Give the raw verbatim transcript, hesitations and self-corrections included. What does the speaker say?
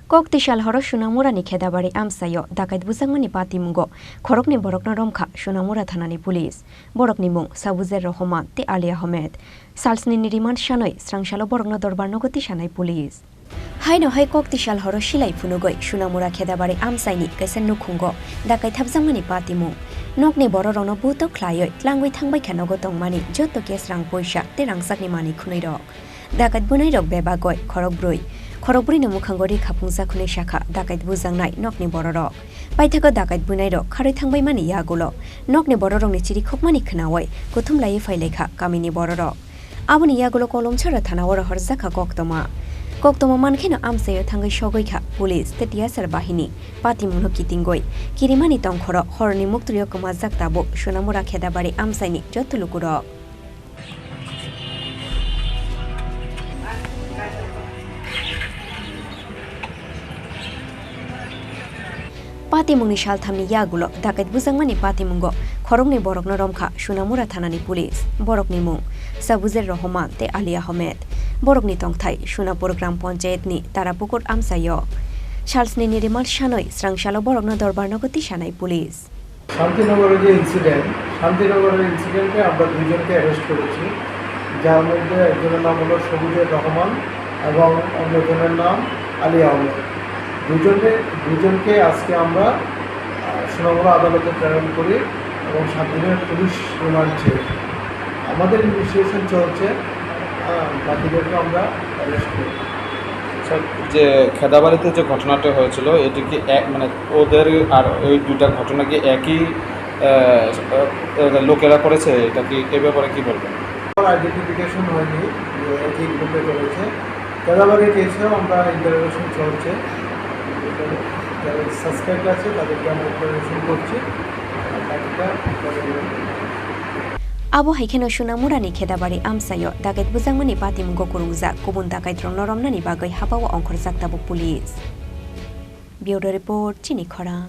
Kok tisal horo Sunamurani Khedabari amchaio dakait bujakmani patimungo khoroknwi borokno romkha Sunamura thanani police. Borokni mung Sabujer Rohoman tei Ali Ahmed. Salsnini remand sanwi srangsalo borokno dorbar nogo tisanai police. Haino hai kok tisal horo silai phunugwi Sunamura Khedabari amchaini kaisa nukhungo dakai thapjakmani patimung. Nokni bororokno buto khlaiwi tlangwi thangbaikha nogo tongmani joto case rang poisa tei rangchakni manwi khwnwirok. Dakait bwnairok bebagwi khorokbrwi. Khorokbrwino mwkhango ri khapung jakhwnwi sakha dakait bujaknai nokni bororok. Paithago dakait bwnairok kharwi thangbaimani yagulo nokni bororokni chirikhokmani khnaui kuthum laiwi phailaikha kamini bororok. Aboni yagulo Kolomchara thanao rohorjakha koktwma. Koktwma mankheno amchaio thangwi sogwikha police tei T S R bahini. Patimungno kitingwi kirimani tongkhoro horni muktwrio kwmajak tabuk Sunamura Khedabari amchaini joto lukurok. Patimungni salthamni yagulo dakait bujakmani patimungo khoroknwi borokno romkha Sunamura thanani police. Borokni mung Sabujer Rohoman tei Ali Ahmed. Borokni tongthai Sunapur Gram Panchayatni Tarapukur amchaio. Salsnini remand sanwi srangsalo borokno dorbar nogo tisanai police. শান্তিনগরে যে ইনসিডেন্ট, শান্তিনগরের ইনসিডেন্টে আমরা দুইজনকে অ্যারেস্ট করেছি, যার মধ্যে একজনের নাম হলো সবুজের রহমান এবং অন্যজনের নাম আলী আহমেদ। দুজনে, দুজনকে আজকে আমরা, আহ, সোনামুড়া আদালতে প্রেরণ করি এবং সাত দিনের পুলিশ রিমান্ড চেয়ে আমাদের ইনভেস্টিগেশন চলছে। আহ, বাকিদেরকে আমরা অ্যারেস্ট করি। স্যার, যে খেদাবাড়িতে যে ঘটনাটা হয়েছিল, এটি কি এক, মানে, ওদের আর ওই দুইটা ঘটনা কি একই, আহ, আহ, লোকেরা করেছে? এটা কি, এ ব্যাপারে কি বলবেন? আমার আইডেন্টিফিকেশন হয়নি যে একই গ্রুপে করেছে। খেদাবাড়ি কেসেও আমরা ইন্টারোগেশন চলছে, যারা সাসপেক্ট আছে তাদেরকে আমরা ইন্টারোগেশন করছি। বাকিটা পরে। Abo hai kheno Sunamurani Khedabari amchaio dakait bujakmani patimungo kwrwngjak kubun dakaitrokno romnani bagwi habao ongkhorjak tabuk police. Bureau Report, Chini Khorang.